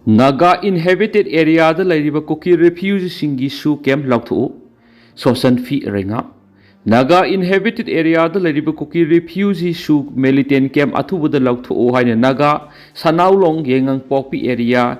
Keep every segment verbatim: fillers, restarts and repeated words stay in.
ꯅꯥꯒꯥ ꯏꯟꯍꯦꯕꯤꯇꯦꯠ ꯑꯦꯔꯤꯌꯥꯗ ꯂꯩꯔꯤꯕ ꯀꯨꯀꯤ ꯔꯤꯐ꯭ꯌꯨꯖꯤꯁꯤꯡꯒꯤ ꯁꯨ ꯀꯦꯝꯞ ꯂꯥꯎꯊꯣꯛꯎ꯫ ꯁꯣꯁꯟ ꯐꯤ ꯔꯩꯉꯥꯝ꯫ ꯅꯥꯒꯥ ꯏꯟꯍꯦꯕꯤꯇꯦꯠ ꯑꯦꯔꯤꯌꯥꯗ ꯂꯩꯔꯤꯕ ꯀꯨꯀꯤ ꯔꯤꯐ꯭ꯌꯨꯖꯤ ꯁꯨ ꯃꯤꯂꯤꯇꯦꯟ ꯀꯦꯝꯞ ꯑꯊꯨꯕꯗ ꯂꯧꯊꯣꯛꯎ ꯍꯥꯏꯅ ꯅꯥꯒꯥ ꯁꯅꯥꯎꯂꯣꯡ ꯌꯥꯏꯉꯪꯄꯣꯛꯄꯤ area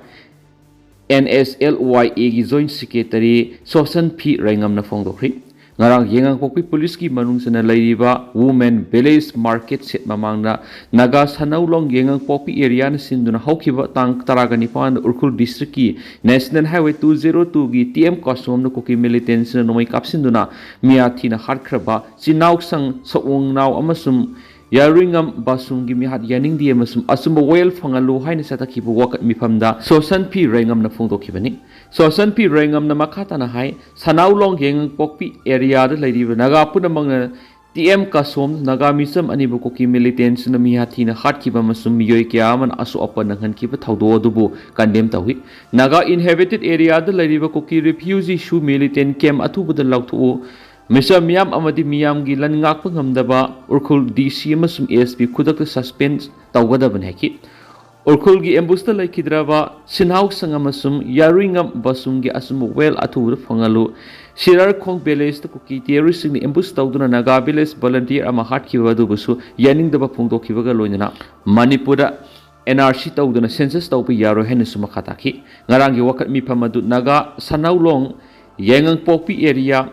N S L Y ꯑꯦꯒꯤ ꯖꯣꯏꯟꯠ ꯁꯦꯀ꯭ꯔꯦꯇꯔꯤ ꯁꯣꯁꯟ ꯐꯤ ꯔꯩꯉꯝꯅ ꯐꯣꯡꯗꯣꯛꯈ꯭ꯔꯤ꯫ ꯉꯔꯥꯡ ꯌꯥꯏꯉꯪꯄꯣꯛꯄꯤ ꯄꯨꯂꯤꯁꯀꯤ ꯃꯅꯨꯡ ꯆꯟꯅ ꯂꯩꯔꯤꯕ ꯋꯨꯃꯦꯟ ꯚꯤꯂꯦꯖ ꯃꯥꯔꯀꯦꯠ ꯁꯦꯠ ꯃꯃꯥꯡꯗ ꯅꯥꯒꯥ ꯁꯅꯧꯂꯣꯡ ꯌꯥꯏꯉꯪꯄꯣꯛꯄꯤ ꯑꯦꯔꯤꯌꯥꯅ ꯁꯤꯟꯗꯨꯅ ꯍꯧꯈꯤꯕ ꯇꯥꯡ ꯇꯔꯥꯒ ꯅꯤꯄꯥꯟꯗ ꯎꯈ꯭ꯔꯨꯜ ꯗꯤꯁꯇ꯭ꯔꯤꯛꯀꯤ ꯅꯦꯁꯅꯦꯜ ꯍꯥꯏꯋꯦ ꯇꯨ ꯖꯦꯔꯣ ꯇꯨꯒꯤ ꯇꯤ ꯑꯦꯝ ꯀꯥꯁꯣꯝꯗ ꯀꯨꯀꯤ ꯃꯤꯂꯤꯇꯦꯟꯁꯤꯅ ꯅꯣꯡꯃꯩ ꯀꯥꯞꯁꯤꯟꯗꯨꯅ ꯃꯤꯌꯥ ꯊꯤꯅ ꯍꯥꯠꯈ꯭ꯔꯕ ꯆꯤꯅꯥꯎꯁꯪ ꯁꯛꯋꯣꯡꯅꯥꯎ ꯑꯃꯁꯨꯡ ꯌꯥꯔꯨꯏꯉꯝ ꯕꯥꯁꯨꯝꯒꯤ ꯃꯤꯍꯥꯠ ꯌꯥꯅꯤꯡꯗꯦ ꯑꯃꯁꯨꯡ ꯑꯆꯨꯝꯕ ꯋꯥꯌꯦꯜ ꯐꯪꯍꯜꯂꯨ ꯍꯥꯏꯅ ꯆꯠꯊꯈꯤꯕ ꯋꯥꯀꯠ ꯃꯤꯐꯝꯗ ꯁꯣꯁꯟ ꯐꯤ ꯔꯩꯉꯝꯅ ꯐꯣꯡꯗꯣꯛꯈꯤꯕꯅꯤ꯫ ꯁꯣꯁꯟ ꯐꯤ ꯔꯩꯉꯝꯅ ꯃꯈꯥ ꯇꯥꯅ ꯍꯥꯏ, ꯁꯅꯥꯎꯂꯣꯡ ꯌꯥꯏꯉꯪꯄꯣꯛꯄꯤ ꯑꯦꯔꯤꯌꯥꯗ ꯂꯩꯔꯤꯕ ꯅꯥꯒꯥ ꯄꯨꯝꯅꯃꯛꯅ ꯇꯤ ꯑꯦꯝ ꯀꯥꯁꯣꯝ ꯅꯥꯒꯥ ꯃꯤꯆꯝ ꯑꯅꯤꯕꯨ ꯀꯨꯀꯤ ꯃꯤꯂꯤꯇꯦꯟꯁꯤꯅ ꯃꯤꯍꯥꯠ ꯊꯤꯅ ꯍꯥꯠꯈꯤꯕ ꯑꯃꯁꯨꯡ ꯃꯤꯑꯣꯏ ꯀꯌꯥ ꯑꯃꯅ ꯑꯁꯣꯛ ꯑꯄꯟ ꯅꯪꯍꯟꯈꯤꯕ ꯊꯧꯗꯣꯛ ꯑꯗꯨꯕꯨ ꯀꯟꯗꯦꯝ ꯇꯧꯏ꯫ ꯅꯥꯒꯥ ꯏꯟꯍꯦꯕꯤꯇꯦꯠ ꯑꯦꯔꯤꯌꯥꯗ ꯂꯩꯔꯤꯕ ꯀꯨꯀꯤ ꯔꯤꯐ꯭ꯌꯨꯖꯤ ꯁꯨ ꯃꯤꯂꯤꯇꯦꯟ ꯀꯦꯝꯞ ꯑꯊꯨꯕꯗ ꯂꯧꯊꯣꯛꯎ꯫ ꯃꯤꯆꯝ ꯃꯤꯌꯥꯝ ꯑꯃꯗꯤ ꯃꯤꯌꯥꯝꯒꯤ ꯂꯟ ꯉꯥꯛꯄ ꯉꯝꯗꯕ ꯎꯈ꯭ꯔꯨꯜ ꯗꯤ ꯁꯤ ꯑꯃꯁꯨꯡ ꯑꯦꯁ ꯄꯤ ꯈꯨꯗꯛꯇ ꯁꯁꯄꯦꯟ ꯇꯧꯒꯗꯕꯅꯤ ꯍꯥꯏꯈꯤ꯫ ꯎꯈ꯭ꯔꯨꯜꯒꯤ ꯑꯦꯝꯕꯨꯁꯇ ꯂꯩꯈꯤꯗ꯭ꯔꯕ ꯁꯤꯟꯍꯥꯎꯁꯪ ꯑꯃꯁꯨꯡ ꯌꯥꯔꯨꯏꯉꯝ ꯕꯥꯁꯨꯝꯒꯤ ꯑꯆꯨꯝꯕ ꯋꯥꯌꯦꯜ ꯑꯊꯨꯕꯗ ꯐꯪꯍꯜꯂꯨ꯫ ꯁꯤꯔꯥꯔꯈꯣꯡ ꯚꯤꯂꯦꯖꯇ ꯀꯨꯀꯤ ꯇꯦꯔꯣꯔꯤꯁꯁꯤꯡꯅ ꯑꯦꯝꯕꯨꯁ ꯇꯧꯗꯨꯅ ꯅꯥꯒꯥ ꯚꯤꯂꯦꯖ ꯚꯣꯂꯟꯇꯤꯌꯔ ꯑꯃ ꯍꯥꯠꯈꯤꯕ ꯑꯗꯨꯕꯨꯁꯨ ꯌꯥꯅꯤꯡꯗꯕ ꯐꯣꯡꯗꯣꯛꯈꯤꯕꯒ ꯂꯣꯏꯅꯅ ꯃꯅꯤꯄꯨꯔꯗ ꯑꯦꯟ ꯑꯥꯔ ꯁꯤ ꯇꯧꯗꯅ ꯁꯦꯟꯁꯁ ꯇꯧꯕ ꯌꯥꯔꯣꯏ ꯍꯥꯏꯅꯁꯨ ꯃꯈꯥ ꯇꯥꯈꯤ꯫ ꯉꯔꯥꯡꯒꯤ ꯋꯥꯀꯠ ꯃꯤꯐꯝ ꯑꯗꯨ ꯅꯥꯒꯥ ꯁꯅꯥꯎꯂꯣꯡ ꯌꯥꯏꯉꯪꯄꯣꯛꯄꯤ ꯑꯦꯔꯤꯌꯥ,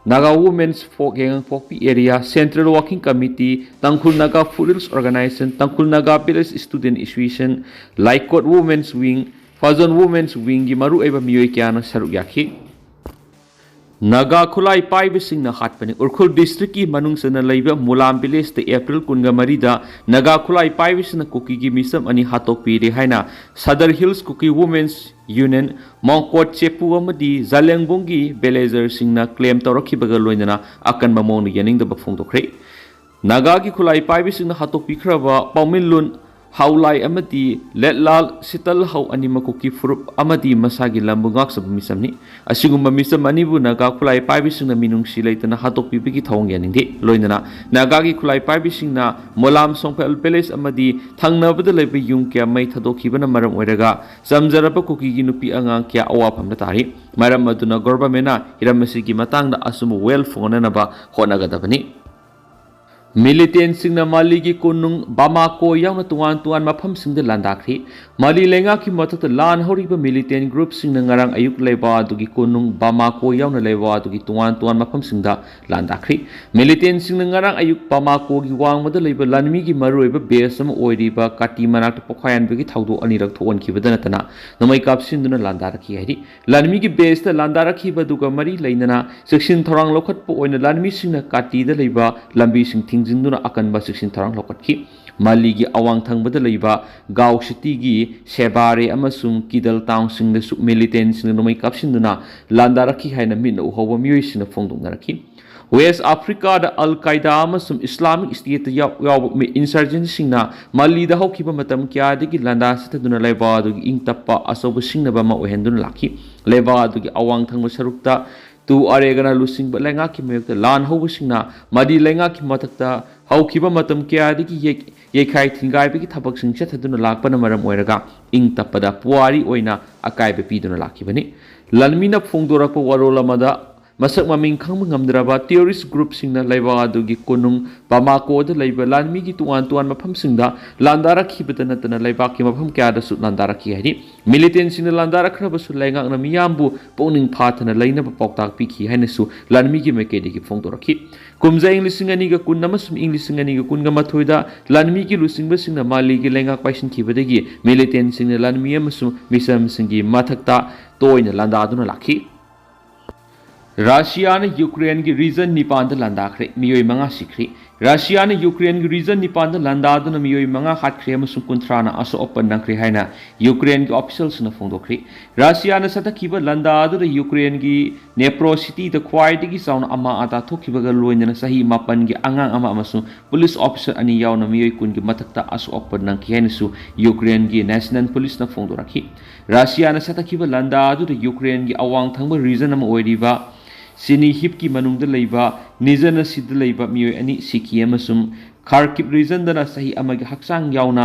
ꯅꯥꯒꯥ ꯋꯨꯃꯦꯟꯁ ꯐꯣꯛ ꯌꯥꯏꯉꯪꯄꯣꯛꯄꯤ area, central working committee, Tangkhul Naga foot hills organisation, Tangkhul Naga village student association, Laikot women's wing, ꯐꯖꯣꯟ ꯋꯨꯃꯦꯟꯁ ꯋꯤꯡꯒꯤ ꯃꯔꯨꯑꯣꯏꯕ ꯃꯤꯑꯣꯏ ꯀꯌꯥꯅ ꯁꯔꯨꯛ ꯌꯥꯈꯤ꯫ ꯅꯥꯒꯥ ꯈꯨꯠꯂꯥꯏ ꯄꯥꯏꯕꯁꯤꯡꯅ ꯍꯥꯠꯄꯅꯤ꯫ ꯎꯈ꯭ꯔꯨꯜ ꯗꯤꯁꯇ꯭ꯔꯤꯛꯀꯤ ꯃꯅꯨꯡ ꯆꯟꯅ ꯂꯩꯕ ꯃꯨꯂꯥꯝ ꯚꯤꯂꯦꯖꯇ ꯑꯦꯄ꯭ꯔꯤꯜ ꯀꯨꯟꯒ ꯃꯔꯤꯗ ꯅꯥꯒꯥ ꯈꯨꯠꯂꯥꯏ ꯄꯥꯏꯕꯁꯤꯡꯅ ꯀꯨꯀꯤꯒꯤ ꯃꯤꯆꯝ ꯑꯅꯤ ꯍꯥꯠꯇꯣꯛꯄꯤꯔꯦ ꯍꯥꯏꯅ ꯁꯗꯔ ꯍꯤꯜꯁ ꯀꯨꯀꯤ ꯋꯨꯃꯦꯟꯁ ꯌꯨꯅꯤꯌꯟ, ꯃꯣꯡꯀꯣꯠ ꯆꯦꯄꯨ ꯑꯃꯗꯤ ꯖꯥꯂꯦꯡꯕꯣꯡꯒꯤ ꯚꯤꯂꯦꯖꯔꯁꯤꯡꯅ ꯀ꯭ꯂꯦꯝ ꯇꯧꯔꯛꯈꯤꯕꯒ ꯂꯣꯏꯅꯅ ꯑꯀꯟꯕ ꯃꯑꯣꯡꯗ ꯌꯥꯅꯤꯡꯗꯕ ꯐꯣꯡꯗꯣꯛꯈ꯭ꯔꯦ꯫ ꯅꯥꯒꯥꯒꯤ ꯈꯨꯠꯂꯥꯏ ꯄꯥꯏꯕꯁꯤꯡꯅ ꯍꯥꯠꯇꯣꯛꯄꯤꯈ꯭ꯔꯕ ꯄꯥꯎꯃꯤꯟꯂꯨꯟ ꯍꯥꯎꯂꯥꯏ ꯑꯃꯗꯤ ꯂꯦꯠꯂꯥꯜ ꯁꯤꯇꯜ ꯍꯧ ꯑꯅꯤꯃꯛ ꯀꯨꯀꯤ ꯐꯨꯔꯨꯞ ꯑꯃꯗꯤ ꯃꯁꯥꯒꯤ ꯂꯝꯕꯨ ꯉꯥꯛꯆꯕ ꯃꯤꯆꯝꯅꯤ꯫ ꯑꯁꯤꯒꯨꯝꯕ ꯃꯤꯆꯝ ꯑꯅꯤꯕꯨ ꯅꯥꯒꯥ ꯈꯨꯠꯂꯥꯏ ꯄꯥꯏꯕꯤꯁꯤꯡꯅ ꯃꯤꯅꯨꯡꯁꯤ ꯂꯩꯇꯅ ꯍꯥꯠꯇꯣꯛꯄꯤꯕꯒꯤ ꯊꯧꯑꯣꯡ ꯌꯥꯅꯤꯡꯗꯦ꯫ ꯂꯣꯏꯅꯅ ꯅꯥꯒꯥꯒꯤ ꯈꯨꯠꯂꯥꯏ ꯄꯥꯏꯕꯤꯁꯤꯡꯅ ꯃꯣꯂꯥꯝ ꯁꯣꯡꯐꯦꯜ ꯄꯦꯂꯦꯁ ꯑꯃꯗꯤ ꯊꯪꯅꯕꯗ ꯂꯩꯕ ꯌꯨꯝ ꯀꯌꯥ ꯃꯩ ꯊꯥꯗꯣꯛꯈꯤꯕꯅ ꯃꯔꯝ ꯑꯣꯏꯔꯒ ꯆꯝꯖꯔꯕ ꯀꯨꯀꯤꯒꯤ ꯅꯨꯄꯤ ꯑꯉꯥꯡ ꯀꯌꯥ ꯑꯋꯥꯐꯝꯗ ꯇꯥꯔꯤ꯫ ꯃꯔꯝ ꯑꯗꯨꯅ ꯒꯣꯚꯔꯟꯃꯦꯟꯠꯅ ꯍꯤꯔꯝ ꯑꯁꯤꯒꯤ ꯃꯇꯥꯡꯗ ꯑꯆꯨꯝꯕ ꯋꯥꯌꯦꯜ ꯐꯪꯍꯟꯅꯅꯕ ꯍꯣꯠꯅꯒꯗꯕꯅꯤ꯫ ꯃꯤꯂꯤꯇꯦꯟꯠꯁꯤꯡꯅ ꯃꯥꯂꯤꯒꯤ ꯀꯣꯅꯨꯡ ꯕꯥꯃꯥꯀꯣ ꯌꯥꯎꯅ ꯇꯣꯉꯥꯟ ꯇꯣꯉꯥꯟ ꯃꯐꯝꯁꯤꯡꯗ ꯂꯥꯟꯗꯥꯈ꯭ꯔꯤ꯫ ꯃꯥꯂꯤ ꯂꯩꯉꯥꯛꯀꯤ ꯃꯊꯛꯇ ꯂꯥꯟ ꯍꯧꯔꯤꯕ ꯃꯤꯂꯤꯇꯦꯟꯠ ꯒ꯭ꯔꯨꯞꯁꯤꯡꯅ ꯉꯔꯥꯡ ꯑꯌꯨꯛ ꯂꯩꯕꯥꯛ ꯑꯗꯨꯒꯤ ꯀꯣꯅꯨꯡ ꯕꯥꯃꯥꯀꯣ ꯌꯥꯎꯅ ꯂꯩꯕꯥꯛ ꯑꯗꯨꯒꯤ ꯇꯣꯉꯥꯟ ꯇꯣꯉꯥꯟ ꯃꯐꯝꯁꯤꯡꯗ ꯂꯥꯟꯗꯥꯈ꯭ꯔꯤ꯫ ꯃꯤꯂꯤꯇꯦꯟꯠꯁꯤꯡꯅ ꯉꯔꯥꯡ ꯑꯌꯨꯛ ꯕꯥꯃꯥꯀꯣꯒꯤ ꯋꯥꯡꯃꯗ ꯂꯩꯕ ꯂꯥꯟꯃꯤꯒꯤ ꯃꯔꯨꯑꯣꯏꯕ ꯕꯦꯁ ꯑꯃ ꯑꯣꯏꯔꯤꯕ ꯀꯥꯇꯤ ꯃꯅꯥꯛꯇ ꯄꯣꯈꯥꯏꯍꯟꯕꯒꯤ ꯊꯧꯗꯣꯛ ꯑꯅꯤꯔꯛ ꯊꯣꯛꯍꯟꯈꯤꯕꯗ ꯅꯠꯇꯅ ꯅꯣꯡꯃꯩ ꯀꯥꯞꯁꯤꯟꯗꯨꯅ ꯂꯥꯟꯗꯥꯔꯛꯈꯤ ꯍꯥꯏꯔꯤ꯫ ꯂꯥꯟꯃꯤꯒꯤ ꯕꯦꯁꯇ ꯂꯥꯟꯗꯥꯔꯛꯈꯤꯕ ꯑꯗꯨꯒ ꯃꯔꯤ ꯂꯩꯅꯅ ꯆꯦꯛꯁꯤꯟ ꯊꯧꯔꯥꯡ ꯂꯧꯈꯠꯄ ꯑꯣꯏꯅ ꯂꯥꯟꯃꯤꯁꯤꯡꯅ ꯀꯥꯇꯤꯗ ꯂꯩꯕ ꯂꯝꯕꯤꯁꯤꯡ ꯊꯤꯡꯖꯤꯟꯗꯨꯅ ꯑꯀꯟꯕ ꯆꯦꯛꯁꯤꯟ ꯊꯧꯔꯥꯡ ꯂꯧꯈꯠꯈꯤ꯫ ꯃꯥꯂꯤꯒꯤ ꯑꯋꯥꯡ ꯊꯪꯕꯗ ꯂꯩꯕ ꯒꯥꯎ ꯁꯤꯇꯤꯒꯤ ꯁꯦꯕꯥꯔꯦ ꯑꯃꯁꯨꯡ ꯀꯤꯗꯜ ꯇꯥꯎꯟꯁꯤꯡꯗꯁꯨ ꯃꯤꯂꯤꯇꯦꯟꯠꯁꯤꯡꯅ ꯅꯣꯡꯃꯩ ꯀꯥꯞꯁꯤꯟꯗꯨꯅ ꯂꯥꯟꯗꯥꯔꯛꯈꯤ ꯍꯥꯏꯅ ꯃꯤꯠꯅ ꯎꯍꯧꯕ ꯃꯤꯑꯣꯏꯁꯤꯡꯅ ꯐꯣꯡꯗꯣꯛꯅꯔꯛꯈꯤ꯫ ꯋꯦꯁ ꯑꯐ꯭ꯔꯤꯀꯥꯗ ꯑꯜ ꯀꯥꯏꯗꯥ ꯑꯃꯁꯨꯡ ꯏꯁꯂꯥꯃꯤꯛ ꯁ꯭ꯇꯦꯠꯇ ꯌꯥꯎ-, ꯌꯥꯎꯕ ꯃꯤ-, ꯏꯟꯁꯔꯖꯦꯟꯠꯁꯤꯡꯅ ꯃꯥꯂꯤꯗ ꯍꯧꯈꯤꯕ ꯃꯇꯝ ꯀꯌꯥꯗꯒꯤ ꯂꯥꯟꯗꯥ ꯆꯠꯊꯗꯨꯅ ꯂꯩꯕꯥꯛ ꯑꯗꯨꯒꯤ ꯏꯪ ꯇꯞꯄ ꯑꯆꯧꯕ ꯁꯤꯡꯅꯕ ꯑꯃ ꯑꯣꯏꯍꯟꯗꯨꯅ ꯂꯥꯛꯈꯤ꯫ ꯂꯩꯕꯥꯛ ꯑꯗꯨꯒꯤ ꯑꯋꯥꯡ ꯊꯪꯕ ꯁꯔꯨꯛꯇ ꯇꯨ ꯑꯔꯦꯒꯅ ꯂꯨꯆꯤꯡꯕ ꯂꯩꯉꯥꯛꯀꯤ ꯃꯥꯌꯣꯛꯇ ꯂꯥꯟ ꯍꯧꯕꯁꯤꯡꯅ ꯃꯥꯂꯤ ꯂꯩꯉꯥꯛꯀꯤ ꯃꯊꯛꯇ ꯍꯧꯈꯤꯕ ꯃꯇꯝ ꯀꯌꯥꯗꯒꯤ ꯌꯩ-, ꯌꯩꯈꯥꯏ ꯊꯤꯟꯒꯥꯏꯕꯒꯤ ꯊꯕꯛꯁꯤꯡ ꯆꯠꯊꯗꯨꯅ ꯂꯥꯛꯄꯅ ꯃꯔꯝ ꯑꯣꯏꯔꯒ ꯏꯪ ꯇꯞꯄꯗ ꯄꯨꯋꯥꯔꯤ ꯑꯣꯏꯅ ꯑꯀꯥꯏꯕ ꯄꯤꯗꯨꯅ ꯂꯥꯛꯈꯤꯕꯅꯤ꯫ ꯂꯥꯟꯃꯤꯅ ꯐꯣꯡꯗꯣꯔꯛꯄ ꯋꯥꯔꯣꯜ ꯑꯃꯗ ꯃꯁꯛ ꯃꯃꯤꯡ ꯈꯪꯕ ꯉꯝꯗ꯭ꯔꯕ ꯇꯦꯔꯣꯔꯤꯁ꯭ꯠ ꯒ꯭ꯔꯨꯞꯁꯤꯡꯅ ꯂꯩꯕꯥꯛ ꯑꯗꯨꯒꯤ ꯀꯣꯅꯨꯡ ꯕꯥꯃꯥꯀꯣꯗ ꯂꯩꯕ ꯂꯥꯟꯃꯤꯒꯤ ꯇꯣꯉꯥꯟ ꯇꯣꯉꯥꯟꯕ ꯃꯐꯝꯁꯤꯡꯗ ꯂꯥꯟꯗꯥꯔꯛꯈꯤꯕꯇ ꯅꯠꯇꯅ ꯂꯩꯕꯥꯛꯀꯤ ꯃꯐꯝ ꯀꯌꯥꯗꯁꯨ ꯂꯥꯟꯗꯥꯔꯛꯈꯤ ꯍꯥꯏꯔꯤ꯫ ꯃꯤꯂꯤꯇꯦꯟꯠꯁꯤꯡꯅ ꯂꯥꯟꯗꯥꯔꯛꯈ꯭ꯔꯕꯁꯨ ꯂꯩꯉꯥꯛꯅ ꯃꯤꯌꯥꯝꯕꯨ ꯄꯨꯛꯅꯤꯡ ꯐꯥꯊꯅ ꯂꯩꯅꯕ ꯄꯥꯎꯇꯥꯛ ꯄꯤꯈꯤ ꯍꯥꯏꯅꯁꯨ ꯂꯥꯟꯃꯤꯒꯤ ꯃꯥꯏꯀꯩꯗꯒꯤ ꯐꯣꯡꯗꯣꯔꯛꯈꯤ꯫ ꯀꯨꯝꯖꯥ ꯏꯪ ꯂꯤꯁꯤꯡ ꯑꯅꯤꯒ ꯀꯨꯟ ꯑꯃꯁꯨꯡ ꯏꯪ ꯂꯤꯁꯤꯡ ꯑꯅꯤꯒ ꯀꯨꯟꯒ ꯃꯥꯊꯣꯏꯗ ꯂꯥꯟꯃꯤꯒꯤ ꯂꯨꯆꯤꯡꯕꯁꯤꯡꯅ ꯃꯥꯂꯤꯒꯤ ꯂꯩꯉꯥꯛ ꯄꯥꯏꯁꯤꯟꯈꯤꯕꯗꯒꯤ ꯃꯤꯂꯤꯇꯦꯟꯠꯁꯤꯡꯅ ꯂꯥꯟꯃꯤ ꯑꯃꯁꯨꯡ ꯃꯤꯆꯝꯁꯤꯡꯒꯤ ꯃꯊꯛꯇ ꯇꯣꯏꯅ ꯂꯥꯟꯗꯥꯗꯨꯅ ꯂꯥꯛꯈꯤ꯫ ꯔꯁꯤꯌꯥꯅ ꯌꯨꯀ꯭ꯔꯦꯟꯒꯤ ꯔꯤꯖꯟ ꯅꯤꯄꯥꯟꯗ ꯂꯥꯟꯗꯥꯈ꯭ꯔꯦ, ꯃꯤꯑꯣꯏ ꯃꯉꯥ ꯁꯤꯈ꯭ꯔꯦ꯫ ꯔꯁꯤꯌꯥꯅ ꯌꯨꯀ꯭ꯔꯦꯟꯒꯤ ꯔꯤꯖꯟ ꯅꯤꯄꯥꯟꯗ ꯂꯥꯟꯗꯥꯗꯨꯅ ꯃꯤꯑꯣꯏ ꯃꯉꯥ ꯍꯥꯠꯈ꯭ꯔꯦ ꯑꯃꯁꯨꯡ ꯀꯨꯟꯊ꯭ꯔꯥꯅ ꯑꯁꯣꯛ ꯑꯄꯟ ꯅꯪꯈ꯭ꯔꯦ ꯍꯥꯏꯅ ꯌꯨꯀ꯭ꯔꯦꯟꯒꯤ ꯑꯣꯐꯤꯁꯤꯌꯦꯜꯁꯤꯡꯅ ꯐꯣꯡꯗꯣꯛꯈ꯭ꯔꯤ꯫ ꯔꯁꯤꯌꯥꯅ ꯆꯠꯊꯈꯤꯕ ꯂꯥꯟꯗꯥ ꯑꯗꯨꯗ ꯌꯨꯀ꯭ꯔꯦꯟꯒꯤ ꯅꯦꯄ꯭ꯔꯣ ꯁꯤꯇꯤꯗ ꯈ꯭ꯋꯥꯏꯗꯒꯤ ꯆꯥꯎꯅ ꯑꯃꯥ ꯑꯇꯥ ꯊꯣꯛꯈꯤꯕꯒ ꯂꯣꯏꯅꯅ ꯆꯍꯤ ꯃꯥꯄꯟꯒꯤ ꯑꯉꯥꯡ ꯑꯃ ꯑꯃꯁꯨꯡ ꯄꯨꯂꯤꯁ ꯑꯣꯐꯤꯁꯔ ꯑꯅꯤ ꯌꯥꯎꯅ ꯃꯤꯑꯣꯏ ꯀꯨꯟꯒꯤ ꯃꯊꯛꯇ ꯑꯁꯣꯛ ꯑꯄꯟ ꯅꯪꯈꯤ ꯍꯥꯏꯅꯁꯨ ꯌꯨꯀ꯭ꯔꯦꯟꯒꯤ ꯅꯦꯁꯅꯦꯜ ꯄꯨꯂꯤꯁꯅ ꯐꯣꯡꯗꯣꯔꯛꯈꯤ꯫ ꯔꯁꯤꯌꯥꯅ ꯆꯠꯊꯈꯤꯕ ꯂꯥꯟꯗꯥ ꯑꯗꯨꯗ ꯌꯨꯀ꯭ꯔꯦꯟꯒꯤ ꯑꯋꯥꯡ ꯊꯪꯕ ꯔꯤꯖꯟ ꯑꯃ ꯑꯣꯏꯔꯤꯕ ꯁꯤꯅꯤꯍꯤꯞꯀꯤ ꯃꯅꯨꯡꯗ ꯂꯩꯕ ꯅꯤꯖꯅꯁꯤꯗ ꯂꯩꯕ ꯃꯤꯑꯣꯏ ꯑꯅꯤ ꯁꯤꯈꯤ ꯑꯃꯁꯨꯡ ꯈꯥꯔꯀꯤꯞ ꯔꯤꯖꯟꯗꯅ ꯆꯍꯤ ꯑꯃꯒꯤ ꯍꯛꯆꯥꯡ ꯌꯥꯎꯅ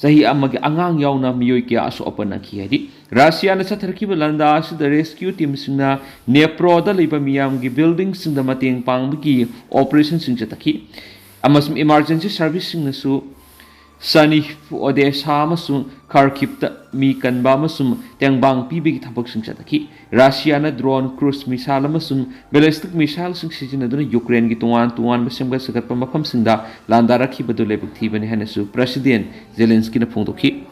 ꯆꯍꯤ ꯑꯃꯒꯤ ꯑꯉꯥꯡ ꯌꯥꯎꯅ ꯃꯤꯑꯣꯏ ꯀꯌꯥ ꯑꯁꯣꯛ ꯑꯄꯟ ꯅꯪꯈꯤ ꯍꯥꯏꯔꯤ꯫ ꯔꯁꯤꯌꯥꯅ ꯆꯠꯊꯔꯛꯈꯤꯕ ꯂꯥꯟꯗꯥ ꯑꯁꯤꯗ ꯔꯦꯁꯀ꯭ꯌꯨ ꯇꯤꯝꯁꯤꯡꯅ ꯅꯦꯄ꯭ꯔꯣꯗ ꯂꯩꯕ ꯃꯤꯌꯥꯝꯒꯤ ꯕꯤꯜꯗꯤꯡꯁꯤꯡꯗ ꯃꯇꯦꯡ ꯄꯥꯡꯕꯒꯤ ꯑꯣꯄꯔꯦꯁꯟꯁꯤꯡ ꯆꯠꯊꯈꯤ ꯑꯃꯁꯨꯡ ꯏꯃꯥꯔꯖꯦꯟꯁꯤ ꯁꯔꯚꯤꯁꯁꯤꯡꯅꯁꯨ ꯁꯅꯤ, ꯑꯣꯗꯦꯁꯥ ꯑꯃꯁꯨꯡ ꯈꯥꯔꯀꯤꯞꯇ ꯃꯤ ꯀꯟꯕ ꯑꯃꯁꯨꯡ ꯇꯦꯡꯕꯥꯡ ꯄꯤꯕꯒꯤ ꯊꯕꯛꯁꯤꯡ ꯆꯠꯊꯈꯤ꯫ ꯔꯁꯤꯌꯥꯅ ꯗ꯭ꯔꯣꯟ, ꯀ꯭ꯔꯨꯖ ꯃꯤꯁꯥꯏꯜ ꯑꯃꯁꯨꯡ ꯕꯦꯂꯤꯁꯇꯤꯛ ꯃꯤꯁꯥꯏꯜꯁꯤꯡ ꯁꯤꯖꯤꯟꯅꯗꯨꯅ ꯌꯨꯀ꯭ꯔꯦꯟꯒꯤ ꯇꯣꯉꯥꯟ ꯇꯣꯉꯥꯟꯕ ꯁꯦꯝꯒꯠ ꯁꯥꯒꯠꯄ ꯃꯐꯝꯁꯤꯡꯗ ꯂꯥꯟꯗꯥꯔꯛꯈꯤꯕꯗꯨ ꯂꯥꯏꯕꯛ ꯊꯤꯕꯅꯤ ꯍꯥꯏꯅꯁꯨ ꯄ꯭ꯔꯦꯁꯤꯗꯦꯟ ꯖꯦꯂꯦꯟꯁꯀꯤꯅ ꯐꯣꯡꯗꯣꯛꯈꯤ꯫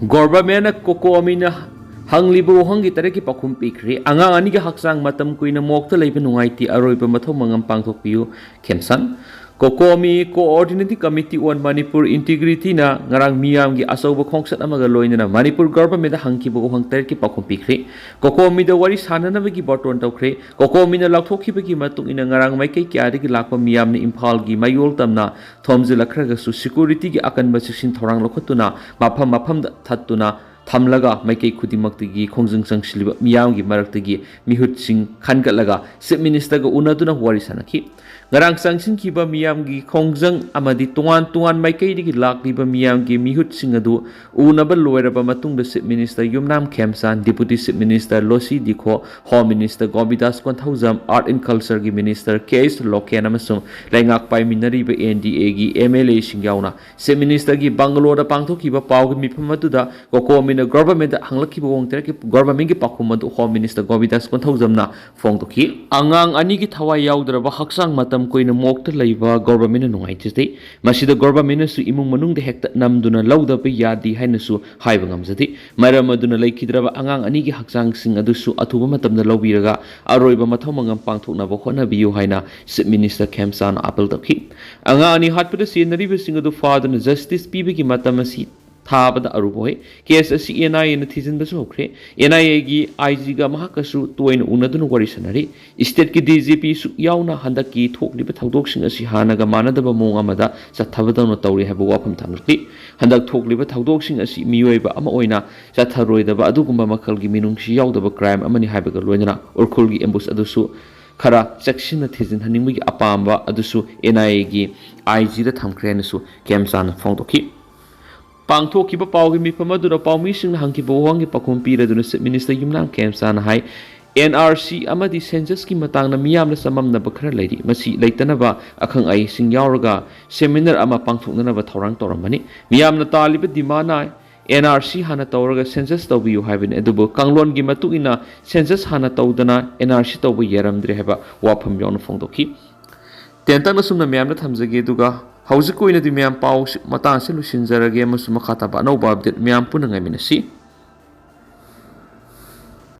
ꯒꯣꯚꯔꯃꯦꯟꯅ ꯀꯣꯀꯣꯃꯤꯅ ꯍꯪꯂꯤꯕ ꯋꯥꯍꯪꯒꯤ ꯇꯔꯦꯠꯀꯤ ꯄꯥꯎꯈꯨꯝ ꯄꯤꯈ꯭ꯔꯦ꯫ ꯑꯉꯥꯡ ꯑꯅꯤꯒꯤ ꯍꯛꯆꯥꯡ ꯃꯇꯝ ꯀꯨꯏꯅ ꯃꯣꯛꯇ ꯂꯩꯕ ꯅꯨꯡꯉꯥꯏꯇꯦ, ꯑꯔꯣꯏꯕ ꯃꯊꯧ ꯃꯉꯝ ꯄꯥꯡꯊꯣꯛꯄꯤꯌꯨ꯫ ꯈꯦꯝꯁꯥꯟ꯫ ꯀꯣꯀꯣꯃꯤ Coordinating Committee on Manipur Integrityꯅ ꯉꯔꯥꯡ ꯃꯤꯌꯥꯝꯒꯤ ꯑꯆꯧꯕ ꯈꯣꯡꯆꯠ ꯑꯃꯒ ꯂꯣꯏꯅꯅ ꯃꯅꯤꯄꯨꯔ ꯒꯚꯔꯃꯦꯟꯗ ꯍꯪꯈꯤꯕ ꯋꯥꯍꯪ ꯇꯔꯦꯠꯀꯤ ꯄꯥꯎꯈꯨꯝ ꯄꯤꯈ꯭ꯔꯦ꯫ ꯀꯣꯀꯣꯃꯤꯗ ꯋꯥꯔꯤ ꯁꯥꯅꯅꯕꯒꯤ ꯕꯥꯔꯇꯣꯟ ꯇꯧꯈ꯭ꯔꯦ꯫ ꯀꯣꯀꯣꯃꯤꯅ ꯂꯥꯎꯊꯣꯛꯈꯤꯕꯒꯤ ꯃꯇꯨꯡ ꯏꯟꯅ ꯉꯔꯥꯡ ꯃꯥꯏꯀꯩ ꯀꯌꯥꯗꯒꯤ ꯂꯥꯛꯄ ꯃꯤꯌꯥꯝꯅ ꯏꯝꯐꯥꯜꯒꯤ ꯃꯌꯣꯜ ꯇꯝꯅ ꯊꯣꯝꯖꯤꯜꯂꯛꯈ꯭ꯔꯒꯁꯨ ꯁꯦꯀ꯭ꯌꯨꯔꯤꯇꯤꯒꯤ ꯑꯀꯟꯕ ꯆꯦꯛꯁꯤꯟ ꯊꯧꯔꯥꯡ ꯂꯧꯈꯠꯇꯨꯅ ꯃꯐꯝ ꯃꯐꯝꯗ ꯊꯠꯇꯨꯅ ꯊꯝꯂꯒ ꯃꯥꯏꯀꯩ ꯈꯨꯗꯤꯡꯃꯛꯇꯒꯤ ꯈꯣꯡꯖꯪ ꯆꯪꯁꯤꯜꯂꯤꯕ ꯃꯤꯌꯥꯝꯒꯤ ꯃꯔꯛꯇꯒꯤ ꯃꯤꯍꯨꯠꯁꯤꯡ ꯈꯟꯒꯠꯂꯒ ꯆꯤꯐ ꯃꯤꯅꯤꯁꯇꯔꯒ ꯎꯅꯗꯨꯅ ꯋꯥꯔꯤ ꯁꯥꯅꯈꯤ꯫ ꯉꯔꯥꯡ ꯆꯪꯁꯤꯟꯈꯤꯕ ꯃꯤꯌꯥꯝꯒꯤ ꯈꯣꯡꯖꯪ ꯑꯃꯗꯤ ꯇꯣꯉꯥꯟ ꯇꯣꯉꯥꯟ ꯃꯥꯏꯀꯩꯗꯒꯤ ꯂꯥꯛꯂꯤꯕ ꯃꯤꯌꯥꯝꯒꯤ ꯃꯤꯍꯨꯠꯁꯤꯡ ꯑꯗꯨ ꯎꯅꯕ ꯂꯣꯏꯔꯕ ꯃꯇꯨꯡꯗ chief minister Yumnam Khemchand, deputy chief minister Losii Dikho, home minister Govindas Konthoujam, art N ꯀꯜꯆꯔꯒꯤ ꯃꯤꯅꯤꯁꯇꯔ ꯀꯦ ꯑꯦꯁ ꯂꯣꯀꯦꯟ ꯑꯃꯁꯨꯡ ꯂꯩꯉꯥꯛ ꯄꯥꯏꯃꯤꯟꯅꯔꯤꯕ ꯑꯦꯟ ꯗꯤ ꯑꯦꯒꯤ ꯑꯦꯝ ꯑꯦꯜ ꯑꯦꯁꯤꯡ ꯌꯥꯎꯅ ꯆꯤꯐ ꯃꯤꯅꯤꯁꯇꯔꯒꯤ ꯕꯪꯒꯂꯣꯗ ꯄꯥꯡꯊꯣꯛꯈꯤꯕ ꯄꯥꯎꯒꯤ ꯃꯤꯐꯝ ꯑꯗꯨꯗ ꯀꯣꯀꯣꯃꯤꯅ ꯒꯚꯔꯃꯦꯟꯗ ꯍꯪꯂꯛꯈꯤꯕ ꯋꯥꯍꯪ ꯇꯔꯦꯠꯀꯤ ꯒꯚꯔꯃꯦꯟꯒꯤ ꯄꯥꯎꯈꯨꯝ ꯑꯗꯨ ꯍꯣꯝ ꯃꯤꯅꯤꯁꯇꯔ ꯒꯣꯕꯤꯗꯥꯁ ꯀꯣꯟꯊꯧꯖꯝꯅ ꯐꯣꯡꯗꯣꯛꯈꯤ꯫ ꯑꯉꯥꯡ ꯑꯅꯤꯒꯤ ꯊꯋꯥꯏ ꯌꯥꯎꯗ꯭ꯔꯕ ꯍꯛꯆꯥꯡ ꯃꯇꯝ ꯃꯇꯝ ꯀꯨꯏꯅ ꯃꯣꯛꯇ ꯂꯩꯕ ꯒꯣꯚꯔꯟꯃꯦꯟꯠꯅ ꯅꯨꯡꯉꯥꯏꯖꯗꯦ꯫ ꯃꯁꯤꯗ ꯒꯣꯚꯔꯟꯃꯦꯟꯠꯅꯁꯨ ꯏꯃꯨꯡ ꯃꯅꯨꯡꯗ ꯍꯦꯛꯇ ꯅꯝꯗꯨꯅ ꯂꯧꯗꯕ ꯌꯥꯗꯦ ꯍꯥꯏꯅꯁꯨ ꯍꯥꯏꯕ ꯉꯝꯖꯗꯦ꯫ ꯃꯔꯝ ꯑꯗꯨꯅ ꯂꯩꯈꯤꯗ꯭ꯔꯕ ꯑꯉꯥꯡ ꯑꯅꯤꯒꯤ ꯍꯛꯆꯥꯡꯁꯤꯡ ꯑꯗꯨꯁꯨ ꯑꯊꯨꯕ ꯃꯇꯝꯗ ꯂꯧꯕꯤꯔꯒ ꯑꯔꯣꯏꯕ ꯃꯊꯧ ꯃꯉꯝ ꯄꯥꯡꯊꯣꯛꯅꯕ ꯍꯣꯠꯅꯕꯤꯌꯨ ꯍꯥꯏꯅ ꯆꯤꯐ ꯃꯤꯅꯤꯁꯇꯔ ꯈꯦꯝꯆꯥꯟꯅ ꯑꯥꯄꯤꯜ ꯇꯧꯈꯤ꯫ ꯑꯉꯥꯡ ꯑꯅꯤ ꯍꯥꯠꯄꯗ ꯆꯦꯟꯅꯔꯤꯕꯁꯤꯡ ꯑꯗꯨ ꯐꯥꯗꯨꯅ ꯖꯁꯇꯤꯁ ꯄꯤꯕꯒꯤ ꯃꯇꯝ ꯑꯁꯤ ꯊꯥꯕꯗ ꯑꯔꯨꯕ ꯑꯣꯏ꯫ ꯀꯦꯁ ꯑꯁꯤ ꯑꯦꯟ ꯑꯥꯏ ꯑꯦꯅ ꯊꯤꯖꯤꯟꯕꯁꯨ ꯍꯧꯈ꯭ꯔꯦ꯫ ꯑꯦꯟ ꯑꯥꯏ ꯑꯦꯒꯤ ꯑꯥꯏ ꯖꯤꯒ ꯃꯍꯥꯛꯀꯁꯨ ꯇꯣꯏꯅ ꯎꯅꯗꯨꯅ ꯋꯥꯔꯤ ꯁꯥꯟꯅꯔꯤ꯫ ꯁ꯭ꯇꯦꯠꯀꯤ ꯗꯤ ꯖꯤ ꯄꯤꯁꯨ ꯌꯥꯎꯅ ꯍꯟꯗꯛꯀꯤ ꯊꯣꯛꯂꯤꯕ ꯊꯧꯗꯣꯛꯁꯤꯡ ꯑꯁꯤ ꯍꯥꯟꯅꯒ ꯃꯥꯟꯅꯗꯕ ꯃꯑꯣꯡ ꯑꯃꯗ ꯆꯠꯊꯕꯗꯧꯅ ꯇꯧꯔꯤ ꯍꯥꯏꯕ ꯋꯥꯐꯝ ꯊꯝꯂꯛꯂꯤ꯫ ꯍꯟꯗꯛ ꯊꯣꯛꯂꯤꯕ ꯊꯧꯗꯣꯛꯁꯤꯡ ꯑꯁꯤ ꯃꯤꯑꯣꯏꯕ ꯑꯃ ꯑꯣꯏꯅ ꯆꯠꯊꯔꯣꯏꯗꯕ ꯑꯗꯨꯒꯨꯝꯕ ꯃꯈꯜꯒꯤ ꯃꯤꯅꯨꯡꯁꯤ ꯌꯥꯎꯗꯕ ꯀ꯭ꯔꯥꯏꯝ ꯑꯃꯅꯤ ꯍꯥꯏꯕꯒ ꯂꯣꯏꯅꯅ ꯎꯔꯈꯨꯜꯒꯤ ꯑꯦꯝꯕꯨꯁ ꯑꯗꯨꯁꯨ ꯈꯔ ꯆꯦꯛꯁꯤꯟꯅ ꯊꯤꯖꯤꯟꯍꯟꯅꯤꯡꯕꯒꯤ ꯑꯄꯥꯝꯕ ꯑꯗꯨꯁꯨ ꯑꯦꯟ ꯑꯥꯏ ꯑꯦꯒꯤ ꯑꯥꯏ ꯖꯤꯗ ꯊꯝꯈ꯭ꯔꯦ ꯍꯥꯏꯅꯁꯨ ꯈꯦꯝꯆꯥꯟꯅ ꯐꯣꯡꯗꯣꯛꯈꯤ꯫ ꯄꯥꯡꯊꯣꯛꯈꯤꯕ ꯄꯥꯎꯒꯤ ꯃꯤꯐꯝ ꯑꯗꯨꯗ ꯄꯥꯎꯃꯤꯁꯤꯡꯅ ꯍꯪꯈꯤꯕ ꯋꯥꯍꯪꯒꯤ ꯄꯥꯎꯈꯨꯝ ꯄꯤꯔꯗꯨꯅ ꯆꯤꯐ ꯃꯤꯅꯤꯁꯇꯔ ꯌꯨꯝꯅꯥꯝ ꯈꯦꯝꯆꯥꯟꯅ ꯍꯥꯏ, ꯑꯦꯟ ꯑꯥꯔ ꯁꯤ ꯑꯃꯗꯤ ꯁꯦꯟꯁꯁꯀꯤ ꯃꯇꯥꯡꯗ ꯃꯤꯌꯥꯝꯅ ꯆꯃꯝꯅꯕ ꯈꯔ ꯂꯩꯔꯤ꯫ ꯃꯁꯤ ꯂꯩꯇꯅꯕ ꯑꯈꯪ ꯑꯍꯩꯁꯤꯡ ꯌꯥꯎꯔꯒ ꯁꯦꯃꯤꯅꯥꯔ ꯑꯃ ꯄꯥꯡꯊꯣꯛꯅꯅꯕ ꯊꯧꯔꯥꯡ ꯇꯧꯔꯝꯕꯅꯤ꯫ ꯃꯤꯌꯥꯝꯅ ꯇꯥꯜꯂꯤꯕ ꯗꯤꯃꯥꯟꯅ ꯑꯦꯟ ꯑꯥꯔ ꯁꯤ ꯍꯥꯟꯅ ꯇꯧꯔꯒ ꯁꯦꯟꯁꯁ ꯇꯧꯕꯤꯌꯨ ꯍꯥꯏꯕꯅꯤ, ꯑꯗꯨꯕꯨ ꯀꯥꯡꯂꯣꯟꯒꯤ ꯃꯇꯨꯡ ꯏꯟꯅ ꯁꯦꯟꯁꯁ ꯍꯥꯟꯅ ꯇꯧꯗꯅ ꯑꯦꯟ ꯑꯥꯔ ꯁꯤ ꯇꯧꯕ ꯌꯥꯔꯝꯗ꯭ꯔꯦ ꯍꯥꯏꯕ ꯋꯥꯐꯝ ꯌꯥꯎꯅ ꯐꯣꯡꯗꯣꯛꯈꯤ꯫ ꯇꯦꯟꯇꯛꯅ ꯁꯨꯝꯅ ꯃꯌꯥꯝꯗ ꯊꯝꯖꯒꯦ, ꯑꯗꯨꯒ ꯍꯧꯖꯤꯛꯀꯤ ꯑꯣꯏꯅꯗꯤ ꯃꯌꯥꯝ ꯄꯥꯎ ꯃꯇꯥꯡ ꯑꯁꯤ ꯂꯣꯏꯁꯤꯟꯖꯔꯒꯦ ꯑꯃꯁꯨꯡ ꯃꯈꯥ ꯇꯥꯕ ꯑꯅꯧꯕ ꯑꯞꯗꯦꯠ ꯃꯌꯥꯝ ꯄꯨꯟꯅ ꯉꯥꯏꯃꯤꯟꯅꯁꯤ꯫